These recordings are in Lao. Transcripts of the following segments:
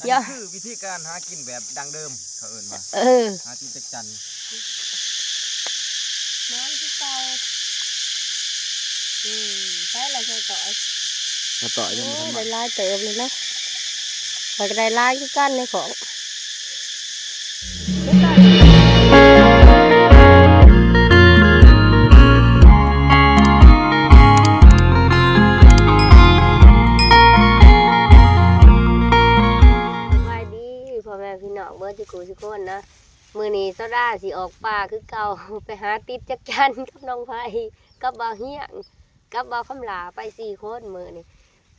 ອັນນີ້ຄືວິທີການຫາກິນແບບດັ້ງເດີມ ເຂົາເອີ້ນວ່າ ເອີ ຫາກິນຈັກຈັ່ນ ນອນຄືເກົ່າ. ອືມ ໃສ່ລະ ໃສ່ຕໍ່ຍ ໃສ່ຕໍ່ຍ ໂອ້ ຍັງບໍ່ທັນມາ ໄດ້ຫຼາຍເຕີບເລີຍເນາະ. ຂ້ອຍກໍໄດ້ຫຼາຍຄືກັນໃນຂອງ. ສະບາຍດີພໍ່ແມ່ພີ່ນ້ອງເບິດທຸກຜູ້ທຸກຄົນເນາະ. ມື້ນີ້ສາວດາຊິອອກປ່າຄືເກົ່າ ໄປຫາຕິດຈັກຈັ່ນກັບນ້ອງໄພ ກັບບ່າວຮຽງ ກັບບ່າວຄຳຫຼ້າ ໄປສີ່ຄົນມື້ນີ້.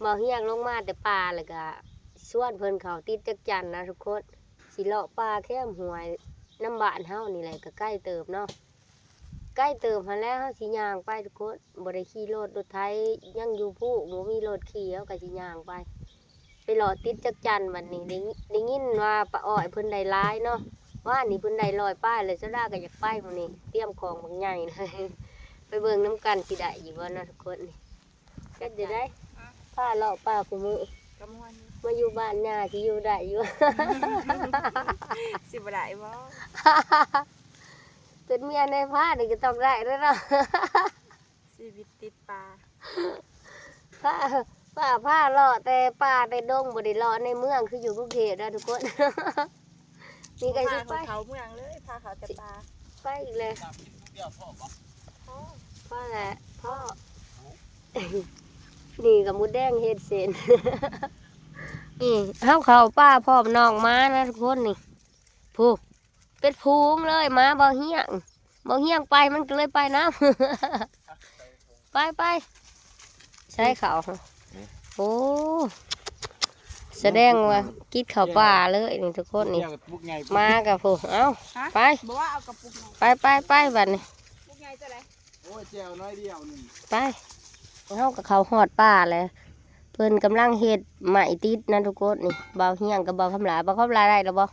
ບ່າວຮຽງລົງມາແຕ່ປ່າ ແລ້ວກະຊວນເພິ່ນເຂົ້າຕິດຈັກຈັ່ນນະທຸກຄົນ. ຊິເລາະປ່າແຄມຫ້ວຍນຳບ້ານເຮົານີ້ແຫຼະ ກະໄກເຕີບເນາະ ໄກເຕີບຫັ້ນແຫຼະ. ເຮົາຊິຍ່າງໄປທຸກຄົນ ບໍ່ໄດ້ຂີ່ລົດ ລົດໄຖຍັງຢູ່ພູ້ ບໍ່ມີລົດຂີ່ ເຮົາກະຊິຍ່າງໄປ ໄປເລາະຕິດຈັກຈັ່ນ. ບັດນີ້ໄດ້ ໄດ້ຍິນວ່າປ້າອ້ອຍເພິ່ນໄດ້ຫຼາຍເນາະ ວານນີ້ເພິ່ນໄດ້ຮ້ອຍປາຍ ແລ້ວສາວດາກະຢາກໄປມື້ນີ້ ຕຽມຂອງບັກໃຫຍ່ເລີຍ. ໄປເບິ່ງນຳກັນຊິໄດ້ຢູ່ບໍ່ເນາະທຸກຄົນ. ເຮັດຈັ່ງໃດ ພາເລາະປ່າຄູ່ມື້ ກະມ່ວນຢູ່ ມາຢູ່ບ້ານຍ່າຊິຢູ່ໄດ້ຢູ່ ຊິບໍ່ໄດ້ບໍ່? ເປັນເມຍນາຍພານນີ້ກໍຕ້ອງໄດ້ແລ້ວເນາະ ຊີວິດຕິດປ່າ ພາ ປ້າພາເລາະແຕ່ປ່າແຕ່ດົງ ບໍ່ໄດ້ເລາະໃນເມືອງຄືຢູ່ກຸງເທບເດີທຸກຄົນ. ນີ້ກໍຊິໄປ ພາເຂົາເມືອງເລີຍ ພາເຂົາແຕ່ປ່າ ໄປອີກແລ້ວ ພໍ ພໍແລ້ວ ພໍ. ນີ້ກໍມົດແດງເຮັດເສັ້ນ ນີ້ເຮົາເຂົ້າປ່າພ້ອມນ້ອງໝານະທຸກຄົນ. ນີ້ ຜູ້ ເປັນຝູງເລີຍ ໝາບ່າວຮຽງ ບ່າວຮຽງໄປມັນກໍເລີຍໄປນຳ ໄປ ໄປ ໃສ່ເຂົ້າ ໂອ້ ສະແດງວ່າກິນເຂົ້າປ່າເລີຍນີ້ທຸກຄົນນີ້ ໝາກະຜູ້ ເອົ້າ ໄປ ໄປ ໄປ ໄປ ບັດນີ້ ໂອ້ຍ ແຈ່ວໜ້ອຍດຽວໜຶ່ງ ໄປ. ເຮົາກໍເຂົ້າຮອດປ່າແລ້ວ ເພິ່ນກຳລັງເຮັດໄມ້ຕິດນະທຸກຄົນນີ້ ບ່າວຮຽງກັບບ່າວຄຳຫຼ້າ ບ່າວຄຳຫຼ້າໄດ້ແລ້ວບໍ່?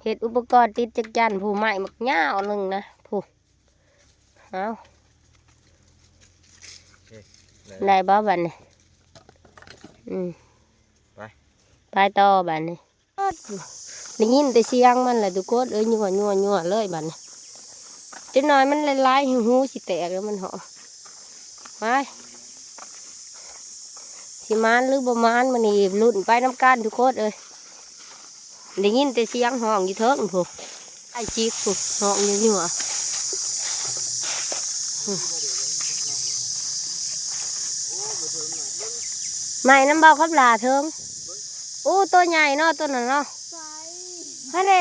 ເຮັດອຸປະກອນຕິດຈັກຈັ່ນ ຜູ້ ໄມ້ບັກຍາວໜຶ່ງນະ ຜູ້ ເອົ້າ ໂອເຄ ໄດ້ ໄດ້ບໍ່ບັດນີ້? ອືມ ໄປ ໄປຕໍ່ບັດນີ້. ໄດ້ຍິນແຕ່ສຽງມັນແຫຼະທຸກຄົນເອີຍ ຍົວໆໆເລີຍບັດນີ້ ຈັກໜ້ອຍມັນຫຼາຍໆ ຫູຊິແຕກແລ້ວມັນຮ້ອງ. ໄປ ຊິໝານຫຼືບໍ່ໝານ ມື້ນີ້ລຸ້ນໄປນຳກັນທຸກຄົນເອີຍ. ໄດ້ຍິນແຕ່ສຽງຮ້ອງຢູ່ເທິງພຸ້ນ ອ້າຍຈິກພຸ້ນຮ້ອງຍົວໆ ໄມ້ນຳບ່າວຄຳຫຼ້າເທິງ. ໂອ້ ໂຕໃຫຍ່ເນາະ ໂຕນັ້ນເນາະ ຫັ້ນເດ້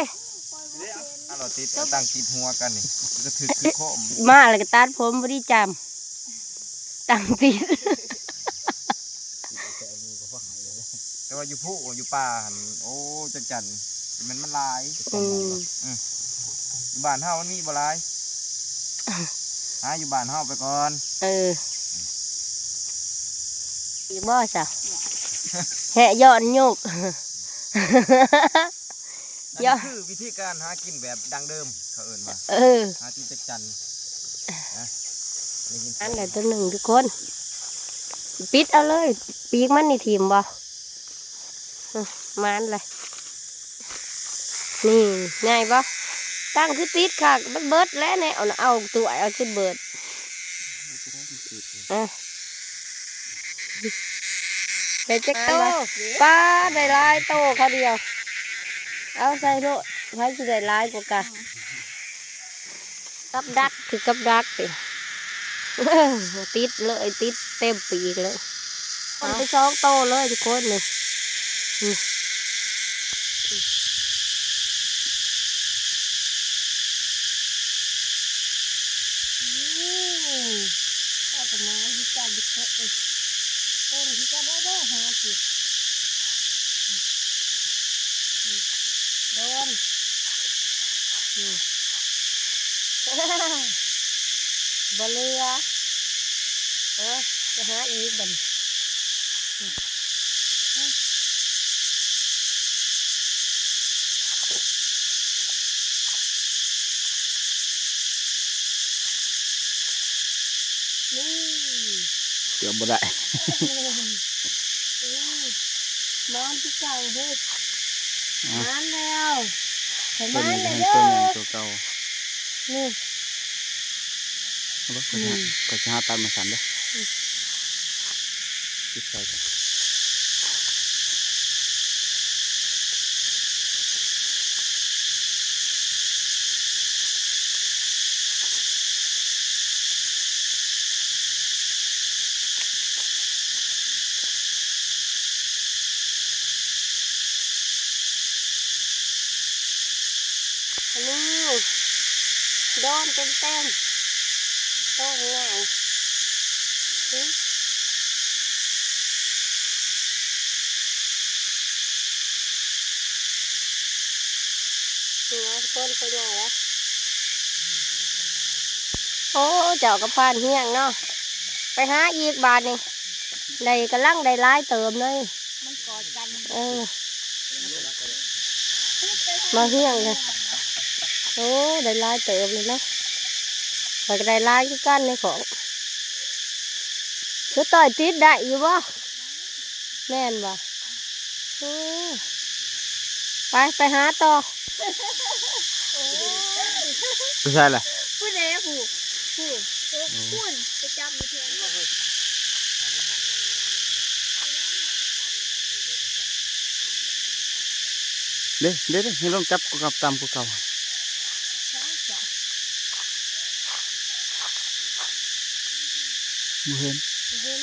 ເອົາລະຕິດ ເອົາຕັ້ງຕິດຫົວກັນນີ້ ກະຖືກຄືໂຄມ ມາແລ້ວກະຕັດຜົມພໍດີຈ້ຳ ຕັ້ງຕິດ. ແຕ່ວ່າຢູ່ພູ້ຢູ່ປ່າຫັ້ນ ໂອ້ ຈັກຈັ່ນ ແມ່ນມັນຫຼາຍ ອືມ ອືມ ຢູ່ບ້ານເຮົາມັນມີບໍ່ຫຼາຍ ຫາຢູ່ບ້ານເຮົາໄປກ່ອນ ເອີ ອີກບໍ່ຊະ ແຮະຍ້ອນໂຍກ ອັນນີ້ຄືວິທີການຫາກິນແບບດັ້ງເດີມ ເຂົາເອີ້ນວ່າ ເອີ ຫາກິນຈັກຈັ່ນ ອັນໃດຕົວໜຶ່ງທຸກຄົນ ປິດເອົາເລີຍ ປີກມັນນີ້ຖິ້ມບໍ່? ອືມ ມານເລີຍ ນີ້ ໃຫຍ່ບໍ່? ຕັ້ງຄືຕິດຄັກ ມັນເບິດແລ້ວແນວ ເອົາ ເອົາຕົວເອົາຈົນເບິດ ເອີ ໄດ້ຈັກໂຕ? ປາ ໄດ້ຫຼາຍໂຕຄາວດຽວ ເອົາໃສ່ໂລດ ໃຜຊິໄດ້ຫຼາຍກວ່າກັນ? ກັບດັກ ຄືກັບດັກຕິ ຕິດເລີຍ ຕິດເຕັມປີກເລີຍ ມັນໄປສອງໂຕເລີຍທຸກຄົນນີ້ ອືມ ໂອ້ ເອົາກະມາຢູ່ກັນຢູ່ເພາະເອີຍ ໂຕນີ້ຄືກັນເດີ ເດີ ຫາກິນ ໂດນ ນີ້ ບໍ່ເຫຼືອ ເອີ ໄປຫາອີກບັດນີ້ ນີ້ ເກືອບບໍ່ໄດ້ ນີ້. ນອນຄືເກົ່າເຮີ້ຍ. ອ່ະ ມາແລ້ວ ຂ້ອຍມາແລ້ວເດີ. ໂຕນີ້ແຮງ ໂຕໃຫຍ່ກວ່າເກົ່າ. ນີ້ ເອົາເບິ່ງ ຂ້ອຍຊິຫາ ຂ້ອຍຊິຫາຕັດມາສັ່ນເດີ. ອືມ ປິດໃສ່ກ່ອນ. ອັນນີ້ ດອນເຕັມໆ ໂຕໃຫຍ່. ອືມ ນີ້ນະ ຄົນໂຕໃຫຍ່ລະ. ໂອ້ ເຈົ້າກໍຜ່ານຮຽງເນາະ ໄປຫາອີກບາດນີ້ ໄດ້ ກຳລັງໄດ້ຫຼາຍເຕີບເລີຍ. ມັນກອດກັນ ເອີ ມາຮຽງເລີຍ. ໂອ້ ໄດ້ຫຼາຍເຕີບເລີຍເນາະ ຂ້ອຍກໍໄດ້ຫຼາຍຄືກັນໃນຂອງ. ສຸດຕ່ອຍຕິດໄດ້ຢູ່ບໍ່? ແມ່ນບໍ່? ໂອ້ ໄປ ໄປຫາຕໍ່. ໄປໃສລະ? ພຸ້ນເດ້ ພຸ້ນ ພຸ້ນ ພຸ້ນ ໄປຈັບຢູ່ເທິງ. ເດ້ ເດ້ ເດ້ ໃຫ້ລອງຈັບກວ່າເກົ່າ ຕ່ຳກວ່າເກົ່າ. ບໍ່ເຫັນ ບໍ່ເຫັນ.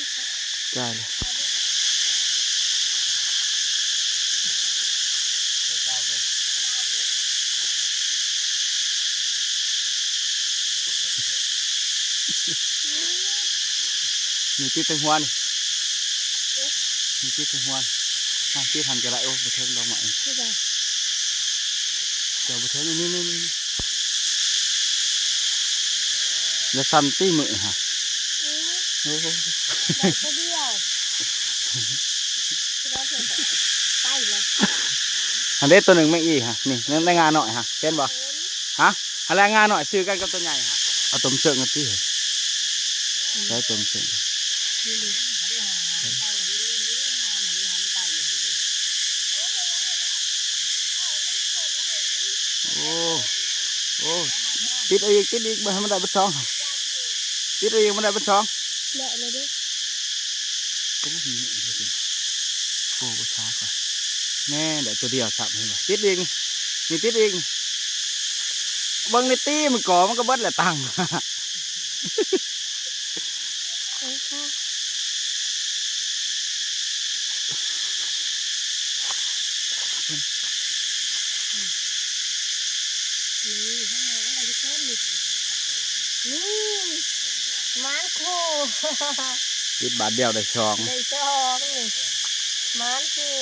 ຕາຍແລ້ວ. ນີ້ຕິດເທິງຫົວນີ້ ນີ້ຕິດເທິງຫົວ. ອ່ະ ຕິດຫັ້ນກໍໄດ້. ໂອ້ ບໍ່ເຖິງດອກໄມ້ ຄືໃດ ເຈົ້າບໍ່ເຖິງ. ນີ້ ນີ້ ນີ້ ນີ້ ຢ່າສັ່ນຕິ ມືຫະ. ອືມ ໂອ້ ໄດ້ຕົວດຽວ ໄປເລີຍ. ຫັ້ນເດ້ ຕົວໜຶ່ງແມ່ງອີຫະ ນີ້ ໃນ ໃນງານ້ອຍຫະ ເຫັນບໍ່? ຮະ ຫັ້ນແຫຼະ ງານ້ອຍຊື່ກັນກັບຕົວໃຫຍ່ຫັ້ນ. ເອົາຕົມເຊິ່ງກັນຕິ ໃຊ້ຕົມເຊິ່ງ. ໂອ້ ໂອ້ ຕິດເອົາອີກ ຕິດອີກ ບໍ່ໃຫ້ມັນໄດ້ເບິດສອງ ຕິດເອົາອີກ ມັນໄດ້ເບິດສອງ. ເລາະເລີຍເດ້. ໂອ້ ມີ ໂອ້ ບໍ່ຊ້າກ່ອນ ແນ່ ໄດ້ຕົວດຽວຊ້ຳ ເຫັນບໍ່? ຕິດອີກ ນີ້ ນີ້ ຕິດອີກ ນີ້ ເບິ່ງໃນຕີມັນກໍ ມັນກໍເບິດແຫຼະຕັງ. ເອີ ນີ້ ນີ້ ນີ້ ໝານຄູ່ ຕິດບາດດຽວໄດ້ສອງ ໄດ້ສອງ ນີ້ ໝານຄູ່.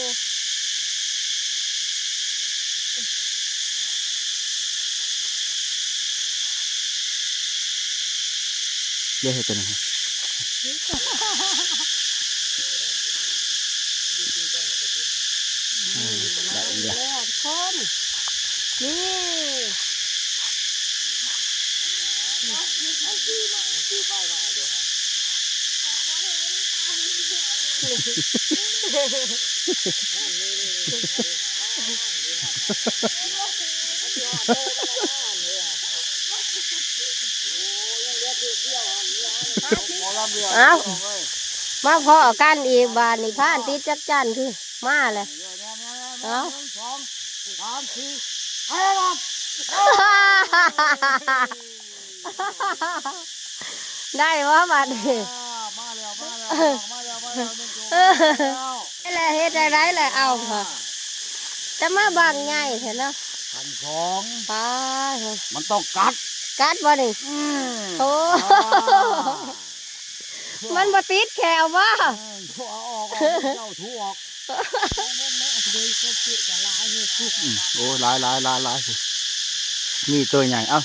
ເດ້ ເຮັດຕົວນີ້ ເອີ ໄດ້ອີກແລ້ວ ແລ້ວທຸກຄົນ ນີ້. ເອົ້າ ມາພໍ້ກັນອີກບາດນີ້ ພານຕິດຈັກຈັ່ນຄືມາແຫຼະ. ເອົ້າ ໄດ້ບໍ່ບາດນີ້? ອ່າ ມາແລ້ວ ມາແລ້ວ ມາແລ້ວ ມາແລ້ວ ແມ່ນໂຈ ມາແລ້ວ. ນີ້ແຫຼະ ເຮັດຈັ່ງໃດແຫຼະ ເອົາ ອ່າ ຈະມາບັງໃຫຍ່ແທ້ເນາະ ພັນສອງ ປາດໂທ້ ມັນຕ້ອງກັດ ກັດບໍ່ນີ້? ອືມ ໂອ້ ອ່າ ມັນບໍ່ຕິດແຂ້ວບໍ່? ເອີ ເອົາອອກ ເອົາ ເຈົ້າຖູອອກ. ອືມ ໂອ້ ຫຼາຍ ຫຼາຍ ຫຼາຍ ຫຼາຍ ມີຕົວໃຫຍ່ ເອົ້າ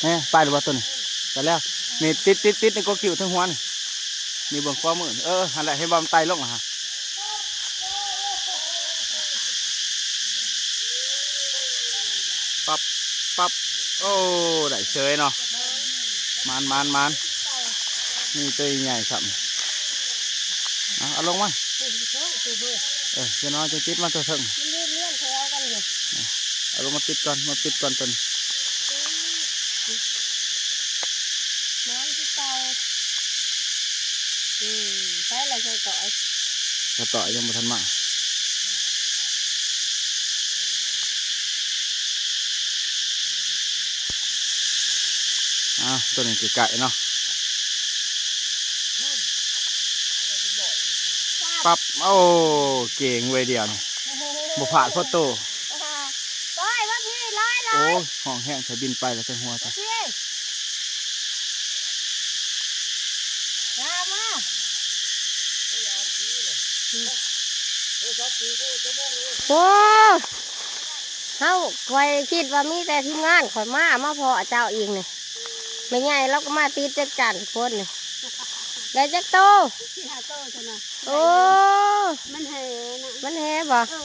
ແມ່ ໄປແລ້ວບໍ່ຕົວນີ້? ໄປແລ້ວ ນີ້ ຕິດ ຕິດ ຕິດໃນກົກຄິ້ວເທິງຫົວນີ້ ນີ້ເບິ່ງຂວາມື ເອີ ຫັ້ນແຫຼະ ເຫັນບໍ່ ມັນໄຕ່ລົງຫັ້ນ ປັບ ປັບ ໂອ້ ໄດ້ເສີຍເນາະ ໝານ ໝານ ໝານ ມີຕົວໃຫຍ່ຊ້ຳ ເອົາ ເອົາລົງມາ. ເອີ ຢ່າງນ້ອຍຈັ່ງຕິດມາຕົວເທິງ ມັນເຮັດເລື່ອນແຖວກັນຢູ່. ເອົາລົງມາປິດກ່ອນ ມາປິດກ່ອນຕົວນີ້. ອືມ ນອນຄືເກົ່າ. ອືມ ໃສລະສາວຕ້ອຍ? ສາວຕ້ອຍຍັງບໍ່ທັນມາ. ອ້າວ ຕົວນີ້ໃກ້ໆເນາະ. ປັບ ໂອ້ ເກັ່ງເວີຍດຽວນີ້ ບໍ່ພາດພໍໂຕ. ໂອ້ຍ ວ່າພີ່ ລອຍໆ. ໂອ້ຍ ຮ້ອງແຮງແທ້ ບິນໄປແລ້ວແຕ່ຫົວ ວ່າພີ່ ລາມາ. ໂອ້ ເຮົາ ຂ້ອຍຄິດວ່າມີແຕ່ທີມງານຂ້ອຍມາ ມາພໍ້ເຈົ້າອີກນີ້. ແມ່ໃຫຍ່ລາວກໍມາຕິດຈັກຈັ່ນຄົນນີ້ ໄດ້ຈັກໂຕ? ສີ່ຫ້າໂຕຊັ້ນນະ. ໂອ້ ມັນແຫ່ນະ ມັນແຫ່ບໍ່? ເອີ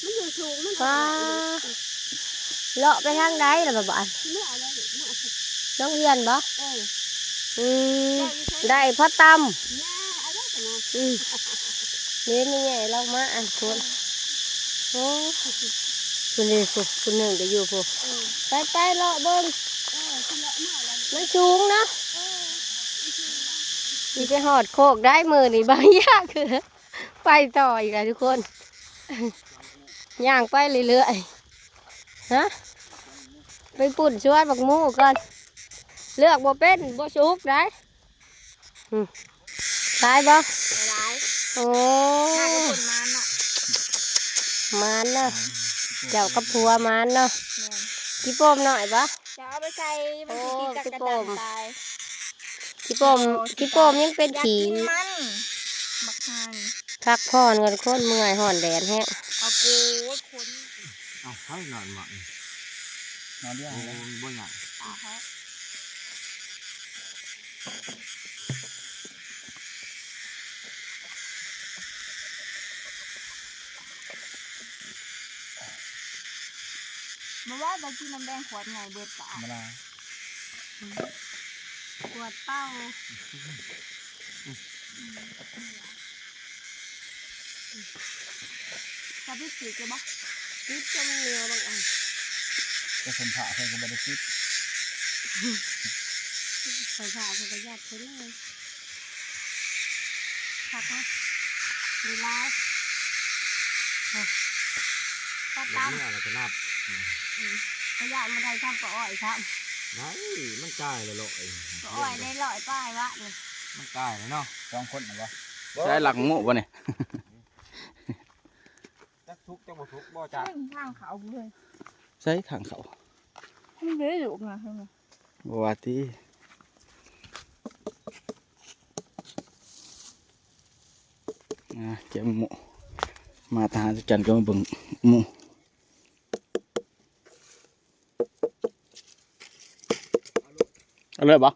ມັນຢູ່ສູງ ມັນ ປາ ເລາະໄປທາງໃດລະບາດນີ້? ເມືອແລ້ວລູກ ເມືອ ໂຮງຮຽນບໍ່? ເອີ ອືມ ໄດ້ພໍຕຳ ອືມ ເດ້ ແມ່ໃຫຍ່ລາວມາອັນພຸ້ນ. ໂອ້ ພຸ້ນເດ້ ຜູ້ໜຶ່ງກໍຢູ່ພຸ້ນ. ເອີ ໄປໆ ເລາະເບິ່ງ ເອີ ຊິເລາະເມືອແລ້ວ ມັນສູງເນາະ. ເອີ ມັນສູງ ຊິໄປຮອດໂຄກໄດ້ມື້ນີ້ ບາງຢ່າງຄື ໄປຕໍ່ອີກແຫຼະທຸກຄົນ ຍ່າງໄປເລື້ອຍໆ. ຮະ ໄປປຸ້ນສວນບັກໝູ່ກ່ອນ ເລືອກບໍ່ເປັນ ບໍ່ສຸກໃດ. ອືມ ຫຼາຍບໍ່? ຫຼາຍ. ໂອ້ ໜ້າກັບຄົນມານເນາະ ມານເນາະ ເຈົ້າກັບຜົວມານເນາະ. ແມ່ນ ຂີ້ໂປມນ້ອຍບໍ່? ຈະເອົາໄປໃສ່ ມັນຊິຕິດຈັກກະຈັນຕາຍ. ໂອ້ ຂີ້ໂປມ ຂີ້ໂປມຍັງເປັນຂີ້ ຢາກກິນມັນ ບັກຫ່ານີ້. ພັກຜ່ອນກ່ອນທຸກຄົນ ເມື່ອຍ ຮ້ອນແດດແຮງ. ເອົາໂກຍຄົນ ເອົາໃຜນອນໝັກນີ້ ນອນດຽວ ໂອ້ ບໍ່ຫຍັງ ຕາເຮົາ. ບໍ່ວ່າໄປກິນນ້ຳແດງຂວດໃຫຍ່ເບິດປະ ບໍ່ລະ ຂວດເປົ່າ. ຈະປິດປີກຢູ່ບໍ່? ປິດ ຈະມັນເໜືອບາງອັນ ແຕ່ຄົນພາເພິ່ນກໍບໍ່ໄດ້ປິດ ຂ້ອຍພາເພິ່ນກໍຍັດເພິ່ນເລີຍ. ຄັກເນາະ ຫຼາຍໆ ໂອ້ ປາຕຳ ເມື່ອແລ້ວກໍນັບ. ອືມ ກະຢ້ານບໍ່ໄດ້ຊ້ຳ ປາອ້ອຍຊ້ຳ ໄດ້ ມັນກາຍລະຮ້ອຍ ປາອ້ອຍໄດ້ຮ້ອຍປາຍວະນີ້ ມັນກາຍແລ້ວເນາະ. ສອງຄົນນະບໍ່? ໃຊ້ຫຼັກງູບໍ່ນີ້? ຈັກສຸກຈັກບໍ່ສຸກບໍ່ຈັກ ທາງເຂົ້າເລີຍ ໃຊ້ທາງເຂົ້າ ມັນເດ້ຢູ່ນະ ບໍ່ວ່າຕິ. ອ່າ ເກັບໝູ່ ມາຕາຫາຈັນກໍມາເບິ່ງໝູ່ ເອົາເລີຍບໍ່?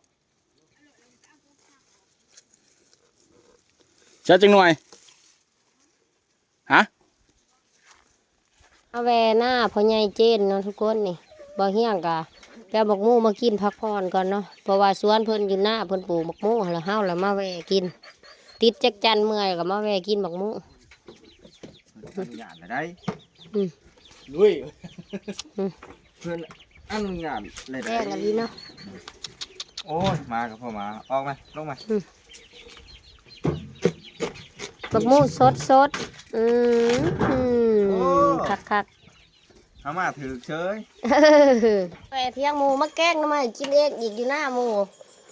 ເຈົ້າຈັກໜ່ວຍ? ຮະ ມາແວ່ນາພໍ່ໃຫຍ່ເຈນເນາະທຸກຄົນ. ນີ້ ບ່າວຮຽງກະໄປເອົາໝາກໝູ່ມາກິນພັກຜ່ອນກ່ອນເນາະ ເພາະວ່າສວນເພິ່ນຢູ່ນາ ເພິ່ນປູກໝາກໝູ່ຫັ້ນລະ ເຮົາລະມາແວ່ກິນ ຕິດຈັກຈັນເມື່ອຍກະມາແວ່ກິນໝາກໝູ່. ອະນຸຍາດລະໄດ໋ ອືມ ລຸຍ ອືມ ເພິ່ນອະນຸຍາດລະໄດ໋ ແຈ້ງອີ່ຫຼີເນາະ. ໂອ້ຍ ໝາກັບພໍ່ໝາ ອອກມາ ລົງມາ ອືມ ບັກໝູ່ສົດໆ ອືມ ໂອ້ ຄັກໆ ເຮົາມາຖືກເສີຍ ແປທຽງໝູ່ມາແກງໜໍ່ໄມ້ກິນເອງອີກຢູ່ນາໝູ່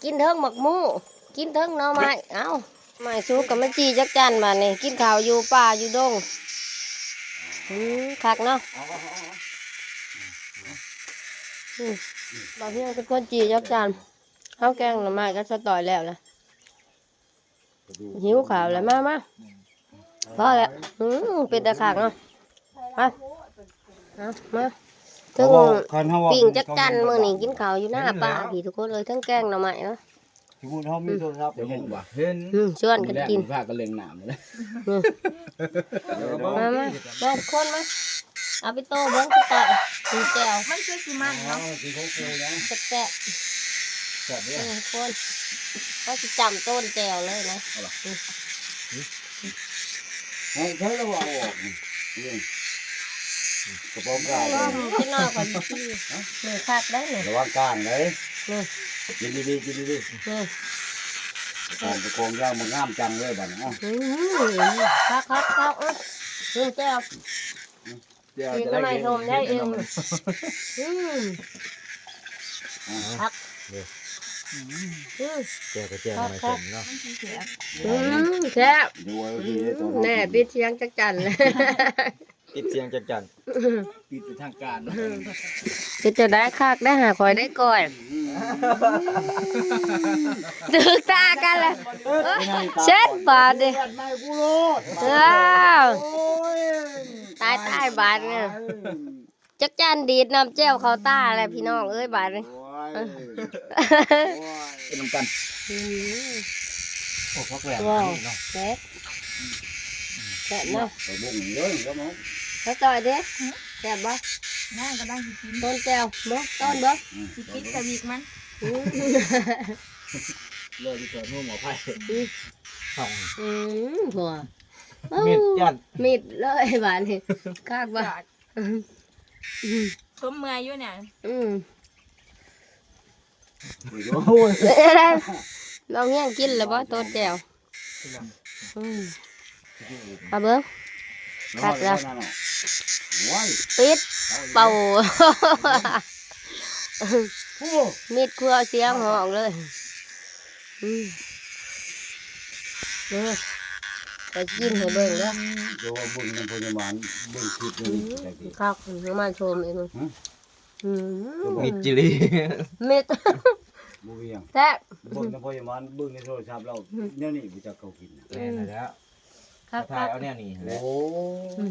ກິນເທິງໝາກໝູ່ ກິນເທິງໜໍ່ໄມ້ ເອົ້າ ໄມ້ສຸກກໍມາຈີ່ຈັກຈັ່ນບາດນີ້ ກິນເຂົ້າຢູ່ປ່າຢູ່ດົງ ອືມ ຄັກເນາະ ອືມ ບ່າວຮຽງເປັນຄົນຈີ່ຈັກຈັ່ນ ເຮົາແກງໜໍ່ໄມ້ກັບສາວຕ້ອຍແລ້ວລະ ຫິວເຂົ້າແລ້ວ ມາ ມາ ພໍແລ້ວ ອືມ ເປັນຕາຄັກເນາະ ໄປ ເອົາ ມາ ເທິງ ເພາະວ່າຄັນເຮົາວ່າ ປີ້ງຈັກຈັ່ນ ມື້ນີ້ກິນເຂົ້າຢູ່ໜ້າປ່າພີ້ທຸກຄົນເອີຍ ເທິງແກງໜໍ່ໄມ້ເນາະ ສົມມຸດເຮົາມີໂທລະສັບ ອືມ ເຫັນ ອືມ ຊວນກັນກິນ ພາກັນເລ່ນນ້ຳນີ້ແຫຼະ ອືມ ມາ ມາ ມາ ທຸກຄົນມາ ເອົາໄປໂຕເບິ່ງຄືເກົ່າ ກິນແຈ່ວ ມັນຄືຊິມັນເນາະ ແຊບໆ ແຊບເດ້ ເອີ ທຸກຄົນ ເຮົາຊິຈ້ຳໂຕນແຈ່ວເລີຍນະ ເອົາລະ ອືມ ອືມ ໃຫ້ໃຊ້ລະຫວ່າງອອກນີ້ ນີ້ ກະເປົາກາງ ລອງກິນເອົາກ່ອນ ນີ້ຄັກໄດ໋ນີ້ ລະວັງກາງເດ້ ນີ້ ກິນດີໆ ກິນດີໆ ນີ້ ການປະຄອງຢ່າງບໍ່ງາມຈັງເລີຍບາດນີ້ ອື ຄັກໆໆ ອື ແຈ່ວ ແຈ່ວ ອີກ ຈະໄດ້ກິນ ໜໍ່ໄມ້ສົ້ມໄດ້ອີກ ອື ຄັກ ເດ້ ອື ແຈ່ວກະແຈ່ວ ໜໍ່ໄມ້ສົ້ມເນາະ ມັນຊິແຊບ ອື ແຊບ ແນ່ ປິດສຽງຈັກຈັ່ນ ປິດສຽງຈັກຈັ່ນ ປິດເປັນທາງການ ເປັນຈັ່ງໃດ ຄັກໄດ໋ຫາ ຂ້ອຍໄດ້ກ້ອຍ ຖືກຕາກັນລະ ເອີ ເຊັດບາດນີ້ ເອີ ຕາຍໆ ບາດນີ້ ຈັກຈັ່ນດີດນ້ຳແຈ່ວເຂົ້າຕາແລ້ວ ພີ່ນ້ອງເອີຍ ບາດນີ້ ໂອ້ຍ ໂອ້ຍ ກິນນຳກັນ ອື ໂອ້ ຜັກແວ່ນ ວ້າວ ອັນນີ້ເນາະ ແຊບ ແຊບເນາະ ໄປບຸ້ງເດີ ເຮົາຈ່ອຍເດ້ ແຊບບໍ່? ນາງກຳລັງຊິກິນ ຕົ້ນແຈ່ວເບິ່ງ ຕົ້ນເບິ່ງ ອື ຊິປິດສະວິກມັນ ອື ເລີຍທີ່ເກີດຮູໝໍໄພ ອື ອື ຫົວ ມິດຈັດ ມິດເລີຍບາດນີ້ ຄັກບໍ່? ສົມເມື່ອຍຢູ່ນີ້ ອື ໂອ້ຍ ນ້ອງແຮງກິນແລ້ວບໍ່ ໂຕນແຈ່ວ ອື ເອົາເບິ່ງ ຄັກລະ ໂອ້ຍ ປິດ ເປົ່າ ໂອ້ ມິດຄົວສຽງຮ້ອງເລີຍ ອື ເອີ ໄປກິນໃຫ້ເບິ່ງເດີ ເຈົ້າວ່າເບິ່ງນຳພະຍາບານ ເບິ່ງຄລິບນີ້ ອື ຄັກ ມາຊົມອີກ ຫື ອື ມິດຈີ່ຫຼີ່ ມິດ ບໍ່ມີຫຍັງ ແຊບ ເບິ່ງນຳພະຍາບານ ເບິ່ງໃນໂທລະສັບລາວ ອື ແນວນີ້ບໍ່ຈັກເຂົາກິນນະ ແມ່ນແລ້ວ ຄັກໆ ມາຖ່າຍເອົາແນວນີ້ແຫຼະ ໂອ້ ອື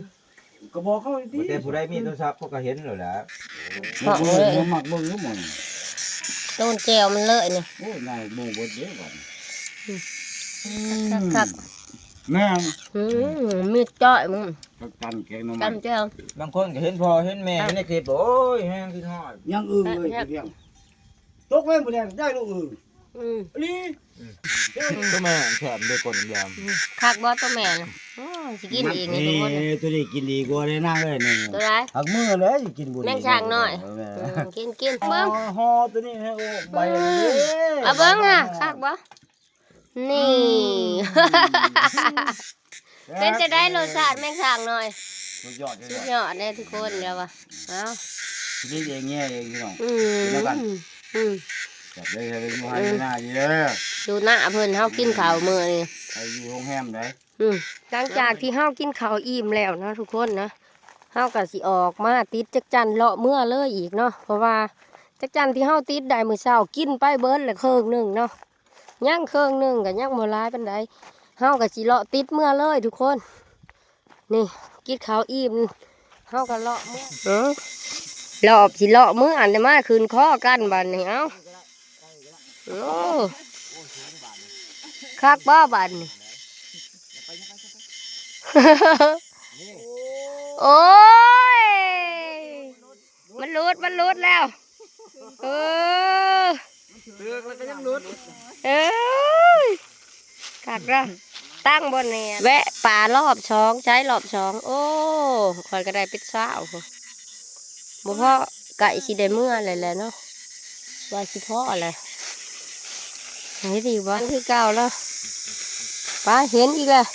ກະບອກເຂົາຕິ ແຕ່ຜູ້ໃດມີໂທລະສັບເຂົາກະເຫັນໂລດແຫຼະ ເພາະເລີຍ ມັກເບິ່ງຢູ່ໝ່ອງ ໂຕນແຈ່ວມັນເລີຍນີ້ ໂອ້ຍ ນາຍໝູ່ເບິດເດ້ບາດນີ້ ອື ຄັກໆ ແມ່ນ ອື ມີຈ້ອຍ ອື ກັນແກງໜໍ່ໄມ້ ກັນແຈ່ວ ບາງຄົນກະເຫັນພໍ່ເຫັນແມ່ຢູ່ໃນຄລິບ ໂອ້ຍ ແຮງຄິດຮອດ ຍັງອຶ່ງເລີຍ ແຊບ ກິນຫຍັງ ຕົກແມ່ນບໍ່ແດງ ໄດ້ລູກອຶ່ງ ອື ອີ່ຫຼີ ອື ໂຕແມ່ແຊບເດ້ ກົ້ນດຳ ອື ຄັກບໍ່ໂຕແມ່ນະ ໂອ້ ຊິກິນອີກນີ້ທຸກຄົນ ນີ້ ໂຕນີ້ກິນດີກວ່າເດ້ນາງເອີຍ ນີ້ ໂຕໃດ? ຜັກມືແຫຼະຊິກິນບໍ່ດີ ແມງຊ່າງນ້ອຍ ເອີ ແມ່ນ ອື ກິນ ກິນ ເບິ່ງ ຫໍ່ໂຕນີ້ໃຫ້ໂອກໃບ ອື ອັນນີ້ເດ້ ເອົາເບິ່ງຫາ ຄັກບໍ່? ນີ້ ອື ເປັນຈັ່ງໃດລົດຊາດແມງຊ່າງນ້ອຍ? ສຸດຍອດ ສຸດຍອດເດ້ທຸກຄົນ ດຽວວ່າ ເອົາ ຊິເຮັດເອງແຍ່ເອງພີ່ນ້ອງ ອື ກິນນຳກັນ ອື ແຊບເດີ ຢູ່ໄຮ່ຢູ່ນາເດີ ຢູ່ນາເພິ່ນ ເຮົາກິນເຂົ້າມື້ນີ້ ໄປຢູ່ໂຮງແຮມໃດ ອື ຫຼັງຈາກທີ່ເຮົາກິນເຂົ້າອີ່ມແລ້ວເນາະທຸກຄົນເນາະ ເຮົາກະຊິອອກມາຕິດຈັກຈັ່ນເລາະເມືອເລີຍອີກເນາະ ເພາະວ່າຈັກຈັ່ນທີ່ເຮົາຕິດໄດ້ມື້ເຊົ້າ ກິນໄປເບິດລະເຄິ່ງໜຶ່ງເນາະ ຍັງເຄິ່ງໜຶ່ງກະຍັງບໍ່ຫຼາຍປານໃດ ເຮົາກະຊິເລາະຕິດເມືອເລີຍທຸກຄົນ ນີ້ ກິນເຂົ້າອີ່ມ ເຮົາກະເລາະເມືອ ເອີ ລອບຊິເລາະເມືອ ອັນນີ້ມາຂຶ້ນຄໍກັນບາດນີ້ ເອົ້າ ໂອ້ ຄັກບໍ່ບາດນີ້ ໂອ້ຍ ມັນຫຼຸດ ມັນຫຼຸດແລ້ວ ເອີ ຖືກແລ້ວກະຍັງຫຼຸດ ເອີຍ ຄັກລະ ຕັ້ງບ່ອນແນ່ ແວະປ່າລອບສອງ ໃຊ້ລອບສອງ ໂອ້ ຂ້ອຍກະໄດ້ເປັດຊາວພຸ້ນ ບໍ່ພໍ້ ໃກ້ຊິໄດ້ເມືອແລ້ວແຫຼະເນາະ ວ່າຊິພໍ້ແຫຼະ ເຮັດອີກບໍ່ ຄືເກົ່າລະ ໄປ ເຫັນອີກແລ້ວ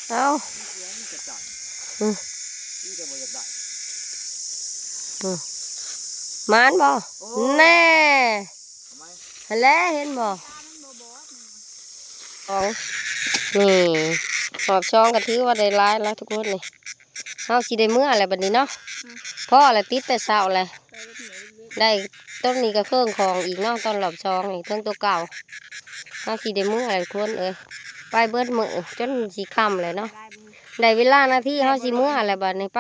ເອົາ ອື ອື ໝານບໍ່ ແນ່ ຫັ້ນແຫຼະ ເຫັນບໍ່ ສອງ ນີ້ ຮອບສອງກະຖືວ່າໄດ້ຫຼາຍລະທຸກຄົນນີ້ ເຮົາຊິໄດ້ເມືອແລ້ວບາດນີ້ເນາະ ພໍ້ແລ້ວ ຕິດແຕ່ເຊົ້າແລ້ວ ໄດ້ຕົ້ນນີ້ກະເຄິ່ງຂອງອີກເນາະ ຕອນຮອບສອງນີ້ ເທິງໂຕເກົ່າ ເຮົາຊິໄດ້ເມືອແລ້ວທຸກຄົນເອີຍ ໄປເບິດມື້ຈົນຊິຄ່ຳແລ້ວເນາະ ໄດ້ເວລານາທີເຮົາຊິເມືອແລ້ວບາດນີ້ ໄປ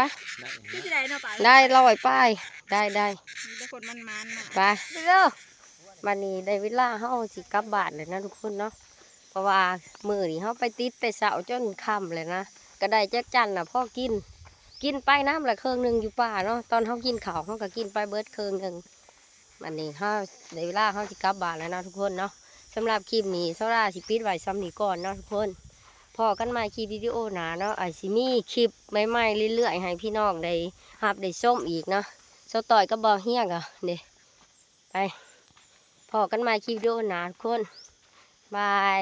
ຄືຊິໄດ້ເນາະ ໄດ້ຮ້ອຍປາຍ ໄດ້ ໄດ້ ມີແຕ່ຄົນໝານໆ ໄປ ໄປເດີ ບາດນີ້ໄດ້ເວລາເຮົາຊິກັບບ້ານແລ້ວນະທຸກຄົນເນາະ ເພາະວ່າມື້ນີ້ເຮົາໄປຕິດແຕ່ເຊົ້າຈົນຄ່ຳແລ້ວນະ ກະໄດ້ຈັກຈັ່ນນະພໍກິນ ກິນໄປນຳລະເຄິ່ງໜຶ່ງຢູ່ປ່າເນາະ ຕອນເຮົາກິນເຂົ້າເຮົາກະກິນໄປເບິດເຄິ່ງໜຶ່ງ ບາດນີ້ເຮົາໄດ້ເວລາເຮົາຊິກັບບ້ານແລ້ວເນາະທຸກຄົນເນາະ ສຳລັບຄລິບນີ້ ສາວດາຊິປິດໄວ້ຊ່ຳນີ້ກ່ອນເນາະທຸກຄົນ ພໍ້ກັນໃໝ່ຄລິບວິດີໂອໜ້າເນາະ ອາດຊິມີຄລິບໃໝ່ໆເລື້ອຍໆໃຫ້ພີ່ນ້ອງໄດ້ຮັບໄດ້ຊົມອີກເນາະ. ສາວຕ້ອຍກັບບ່າວເຮຍກໍເດ້ ໄປ ພໍ້ກັນໃໝ່ຄລິບວິດີໂອໜ້າທຸກຄົນ ບາຍ.